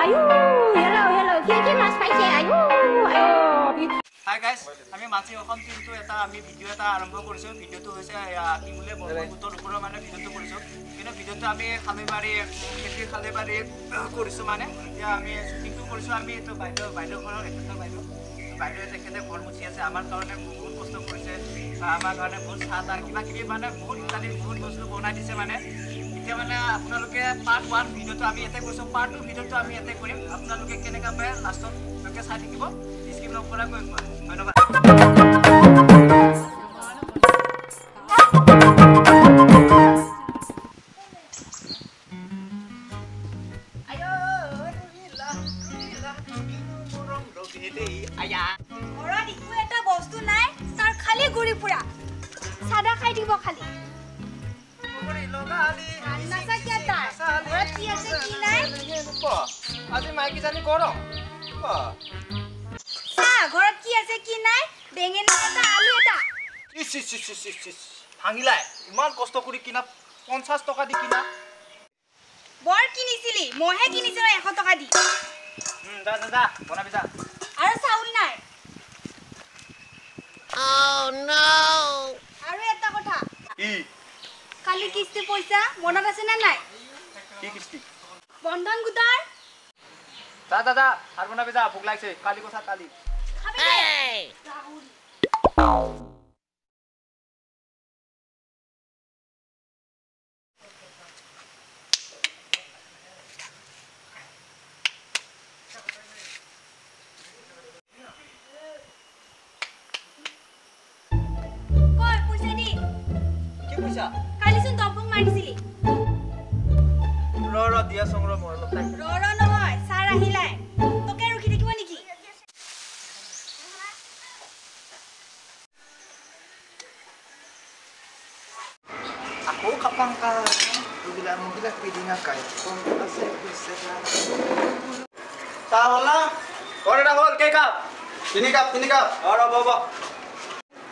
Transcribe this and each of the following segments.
আয়ু hello' hello' কি কি মাছ পাইছে আয়ু আয়ু। হাই গাইস, আমি মাছি অসম টিমটো এটা আমি ভিডিঅ' এটা আৰম্ভ কৰিছোঁ। ভিডিঅ'টো হৈছে কি বোলে ব্ৰহ্মপুত্ৰৰ ওপৰৰ মানে ভিডিঅ'টো কৰিছোঁ। কিন্তু ভিডিঅ'টো আমি খালৈবাৰী খেতিৰ খালৈবাৰী কৰিছোঁ। মানে এতিয়া আমি শ্বুটিংটো কৰিছোঁ আমি এইটো বাইদেউ বাইদেউ ঘৰৰ এখেতৰ বাইদেউ বাইদেৱে তেখেতে ঘৰ মুচি আছে। আমাৰ কাৰণে বহুত কষ্ট কৰিছে, আমাৰ কাৰণে বহুত চাহ তাহ কিবা কিবি মানে বহুত ইত্যাদি বহুত বস্তু বনাই দিছে। মানে এতিয়া মানে আপোনালোকে পাৰ্ট 1 ভিডিঅ'টো আমি ইয়াতে কৰিছোঁ, পাৰ্ট 2 ভিডিঅ'টো আমি ইয়াতে কৰিম। আপোনালোকে কেনেকুৱা পায় লাষ্টত চাই থাকিব, স্কিপ নকৰাকৈ। ধন্যবাদ। ঘৰত একো এটা বস্তু নাই, তাৰ খালি ঘূৰি ফুৰা, চাদা খাই দিব খালি। ঘৰত কি আছে কি নাই। আজি মাইকীজনী গৰম। চা ঘৰত কি আছে কি নাই, বেঙেনা এটা আলু এটা। ইচ ইচ ইচ ইচ ইচ ভাঙিলাই, ইমান কষ্ট কৰি কিনা, 50 টকা দি কিনা। বৰ কিনিছিলি, মইহে কিনিছিলো 100 টকা দি। যা যা যা বনাবি যা। আৰু চাউল নাই। Oh no। আৰু এটা কথা, কি কালি কিস্তি পইচা মনত আছে নে নাই? কি কিস্তি? বন্ধন গোটৰ। যা যা যা ভাত বনাবি যা, ভোক লাগিছে। কালি কথা কালি। কই পইচা দি। কি পইচা? কালিচোন দম্পক মাৰিছিলি। ৰ ৰ দিয়া চং ৰ, মই অলপ টাইম। ৰ ৰ নহয়, ছাৰ আহিলাই তোকে ৰখি থাকিব নেকি? Ako kapangka, bigla mo bigla pwede nga kahit kung kasi চাহ হ'ল না? ঘৰ এটা হ'ল। কেই কাপ? 3 কাপ। 3 কাপ। অ ৰ'ব ৰ'ব।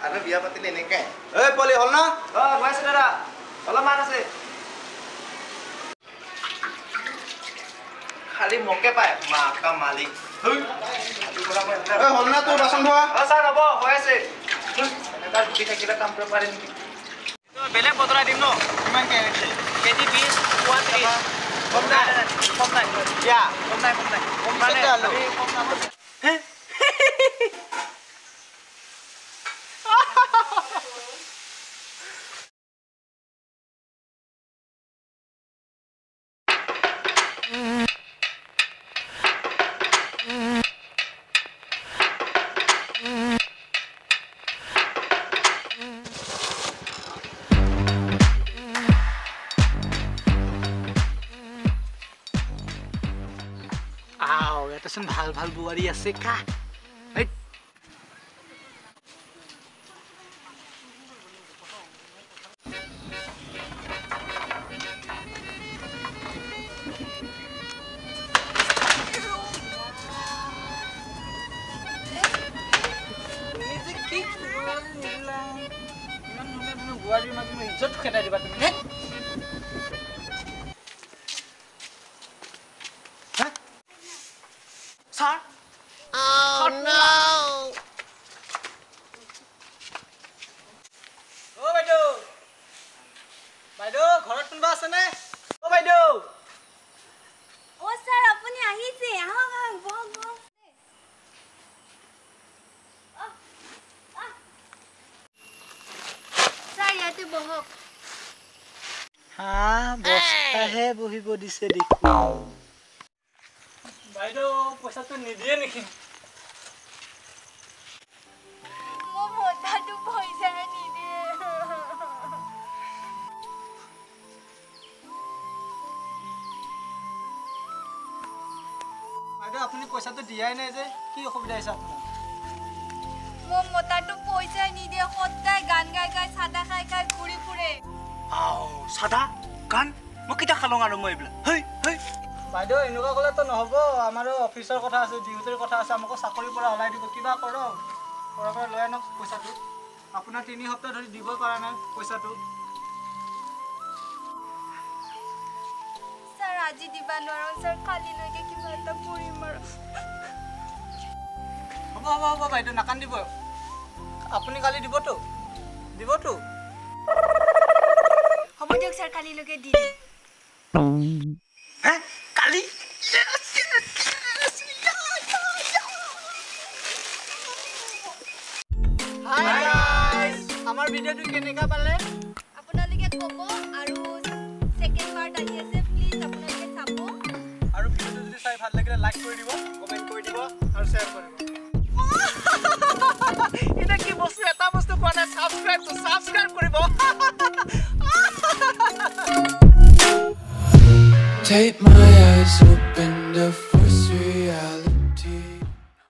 আৰু বিয়া পাতিলে এনেকাই। এই পোৱালি হ'ল না? অ গৈ আছে দাদা, অলপমান আছে। খালি মোকে পায় মাকা মালিক। হ'ল না তোৰ বাচন ধোৱা? অ ছাৰ ৰ'ব, হৈ আছে। এনেকা ৰুটি থাকিলে কাম কৰিব পাৰে নেকি? বেলেগ বতৰাই দিম ন? কিমান কে? কেজি 20, পোৱা 30। কম নাই, কম নাই। কিয়া? কম নাই, কম নাই। কম মানে আলু। কম দামত। ইয়াতেচোন ভাল ভাল বোৱাৰী আছে। কা ইমান ধুনীয়া ধুনীয়া বোৱাৰীৰ মাজত মোৰ ইজ্জত খেদাই দিবা তুমি। Sir? Oh no। অ বাইদেউ, বাইদেউ ঘৰত কোনোবা আছেনে? অ বাইদেউ। অ ছাৰ আপুনি আহিছে, আহক আহক, বহক বহক। ছাৰ ইয়াতে বহক। হা, বস্তাহে বহিব দিছে দেখোন। বাইদেউ পইচাটো নিদিয়ে নেকি? মোৰ মতাটো পইচাহে নিদিয়ে। বাইদেউ আপুনি পইচাটো দিয়াই নাই যে, কি অসুবিধা হৈছে আপোনাৰ? মোৰ মতাটো পইচাই নিদিয়ে, সদায় গান গাই গাই চাদা খাই খাই ঘূৰি ফুৰে। আও চাদা গান মই কেতিয়া খালোঁ আৰু মই এইবিলাক। হেই হেই বাইদেউ এনেকুৱা ক'লেতো নহ'ব, আমাৰো অফিচৰ কথা আছে, ডিউটিৰ কথা আছে, আমাকো চাকৰিৰ পৰা ওলাই দিব। কিবা কৰক, ঘৰৰ পৰা লৈ আনক পইচাটো। আপোনাৰ 3 সপ্তাহ ধৰি দিব পৰা নাই পইচাটো। ছাৰ আজি দিবা নোৱাৰো ছাৰ, কালিলৈকে কিবা এটা কৰিম আৰু। হ'ব হ'ব হ'ব বাইদেউ, নাকান্দিব। আপুনি কালি দিবতো? দিবতো? হ'ব দিয়ক ছাৰ, কালিলৈকে দি দিম। হে, কালি? হাই গাইজ, আমাৰ ভিডিঅ'টো কেনেকুৱা পালে আপোনালোকে ক'ব, আৰু ছেকেণ্ড পাৰ্ট আহি আছে, প্লিজ আপোনালোকে চাব। আৰু ভিডিঅ'টো যদি চাই ভাল লাগিলে লাইক কৰি দিব, কমেণ্ট কৰি দিব আৰু শ্বেয়াৰ কৰিব। এতিয়া কি বস্তু, এটা বস্তু কোৱা নাই, ছাবস্ক্ৰাইব কৰিব। Take my eyes